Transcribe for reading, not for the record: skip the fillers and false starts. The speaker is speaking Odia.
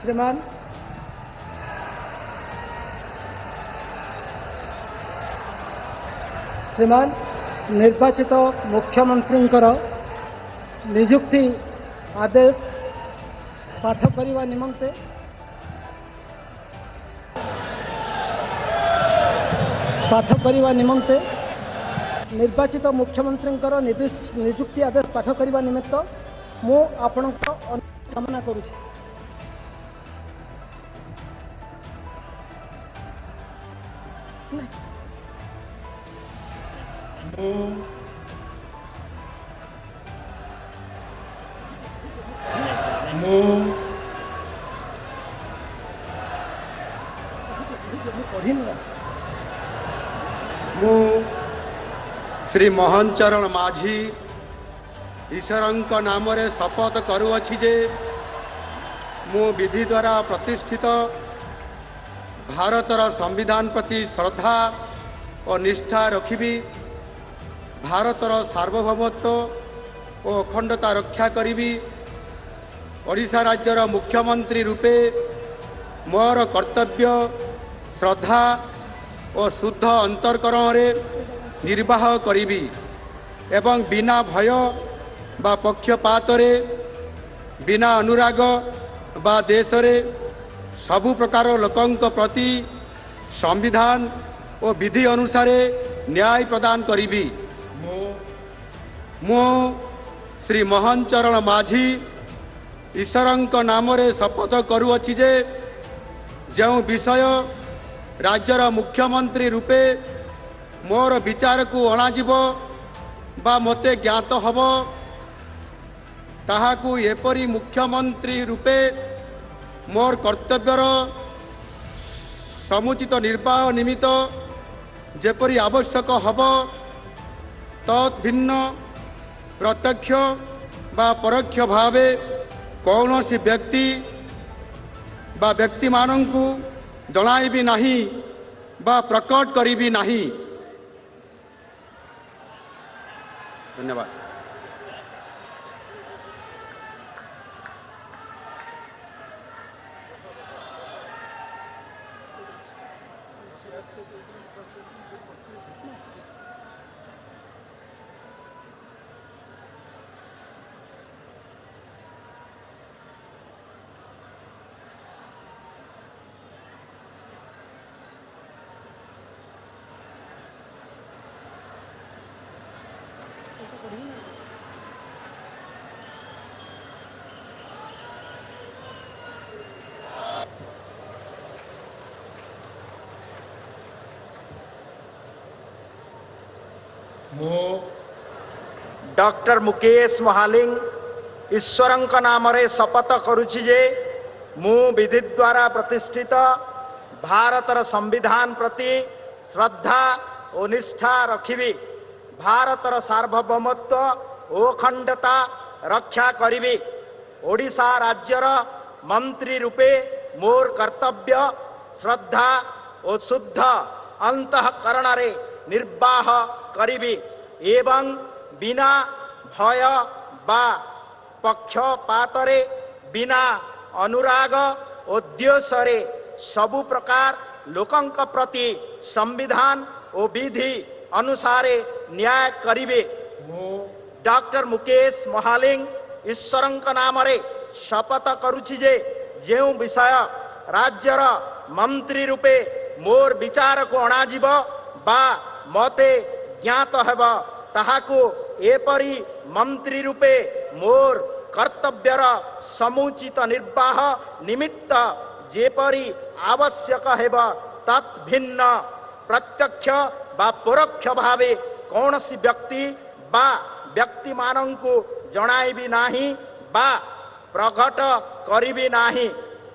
ଶ୍ରୀମାନ ଶ୍ରୀମାନ ନିର୍ବାଚିତ ମୁଖ୍ୟମନ୍ତ୍ରୀଙ୍କର ନିଯୁକ୍ତି ଆଦେଶ ପାଠ କରିବା ନିମନ୍ତେ ନିର୍ବାଚିତ ମୁଖ୍ୟମନ୍ତ୍ରୀଙ୍କର ନିଯୁକ୍ତି ଆଦେଶ ପାଠ କରିବା ନିମିତ୍ତ ମୁଁ ଆପଣଙ୍କ କାମନା କରୁଛି। ମୁଁ ଶ୍ରୀ ମୋହନ ଚରଣ ମାଝୀ ଈଶ୍ୱରଙ୍କ ନାମରେ ଶପଥ କରୁଅଛି ଯେ ମୁଁ ବିଧି ଦ୍ୱାରା ପ୍ରତିଷ୍ଠିତ ଭାରତର ସମ୍ବିଧାନ ପ୍ରତି ଶ୍ରଦ୍ଧା ଓ ନିଷ୍ଠା ରଖିବି, ଭାରତର ସାର୍ବଭୌମତ୍ୱ ଓ ଅଖଣ୍ଡତା ରକ୍ଷା କରିବି, ଓଡ଼ିଶା ରାଜ୍ୟର ମୁଖ୍ୟମନ୍ତ୍ରୀ ରୂପେ ମୋର କର୍ତ୍ତବ୍ୟ ଶ୍ରଦ୍ଧା ଓ ଶୁଦ୍ଧ ଅନ୍ତଃକରଣରେ ନିର୍ବାହ କରିବି ଏବଂ ବିନା ଭୟ ବା ପକ୍ଷପାତରେ, ବିନା ଅନୁରାଗ ବା ଦେଶରେ ସବୁ ପ୍ରକାର ଲୋକଙ୍କ ପ୍ରତି ସମ୍ବିଧାନ ଓ ବିଧି ଅନୁସାରେ ନ୍ୟାୟ ପ୍ରଦାନ କରିବି। ମୁଁ ଶ୍ରୀ ମୋହନ ଚରଣ ମାଝୀ ଈଶ୍ୱରଙ୍କ ନାମରେ ଶପଥ କରୁଅଛି ଯେ ଯେଉଁ ବିଷୟ ରାଜ୍ୟର ମୁଖ୍ୟମନ୍ତ୍ରୀ ରୂପେ ମୋର ବିଚାରକୁ ଅଣାଯିବ ବା ମୋତେ ଜ୍ଞାତ ହେବ, ତାହାକୁ ଏପରି ମୁଖ୍ୟମନ୍ତ୍ରୀ ରୂପେ ମୋର କର୍ତ୍ତବ୍ୟର ସମୁଚିତ ନିର୍ବାହ ନିମିତ୍ତ ଯେପରି ଆବଶ୍ୟକ ହେବ ତତ୍ ଭିନ୍ନ ପ୍ରତ୍ୟକ୍ଷ ବା ପରୋକ୍ଷ ଭାବେ କୌଣସି ବ୍ୟକ୍ତି ବା ବ୍ୟକ୍ତିମାନଙ୍କୁ ଜଣାଇବି ନାହିଁ ବା ପ୍ରକଟ କରିବି ନାହିଁ। ଧନ୍ୟବାଦ। ମୁଁ ଡକ୍ଟର ମୁକେଶ ମହାଲିଙ୍ଗ ଈଶ୍ୱରଙ୍କ ନାମରେ ଶପଥ କରୁଛି ଯେ ମୁଁ ବିଧି ଦ୍ୱାରା ପ୍ରତିଷ୍ଠିତ ଭାରତର ସମ୍ବିଧାନ ପ୍ରତି ଶ୍ରଦ୍ଧା ଓ ନିଷ୍ଠା ରଖିବି, ଭାରତର ସାର୍ବଭୌମତ୍ୱ ଓ ଅଖଣ୍ଡତା ରକ୍ଷା କରିବି, ଓଡ଼ିଶା ରାଜ୍ୟର ମନ୍ତ୍ରୀ ରୂପେ ମୋର କର୍ତ୍ତବ୍ୟ ଶ୍ରଦ୍ଧା ଓ ଶୁଦ୍ଧ ଅନ୍ତଃକରଣରେ ନିର୍ବାହ କରିବି ଏବଂ ବିନା ଭୟ ବା ପକ୍ଷପାତରେ, ବିନା ଅନୁରାଗ ଓ ଦ୍ୱେଷରେ ସବୁ ପ୍ରକାର ଲୋକଙ୍କ ପ୍ରତି ସମ୍ବିଧାନ ଓ ବିଧି ଅନୁସାରେ ନ୍ୟାୟ କରିବେ। ଡକ୍ଟର ମୁକେଶ ମହାଲିଙ୍ଗ ଈଶ୍ୱରଙ୍କ ନାମରେ ଶପଥ କରୁଛି ଯେ ଯେଉଁ ବିଷୟ ରାଜ୍ୟର ମନ୍ତ୍ରୀ ରୂପେ ମୋର ବିଚାରକୁ ଅଣାଯିବ ବା ମୋତେ ଜ୍ଞାତ ହେବ, ତାହାକୁ ଏପରି ମନ୍ତ୍ରୀ ରୂପେ ମୋର କର୍ତ୍ତବ୍ୟର ସମୁଚିତ ନିର୍ବାହ ନିମିତ୍ତ ଯେପରି ଆବଶ୍ୟକ ହେବ ତତ୍ ଭିନ୍ନ ପ୍ରତ୍ୟକ୍ଷ ବା ପରୋକ୍ଷ ଭାବେ କୌଣସି ବ୍ୟକ୍ତି ବା ବ୍ୟକ୍ତିମାନଙ୍କୁ ଜଣାଇବି ନାହିଁ ବା ପ୍ରକଟ କରିବି ନାହିଁ।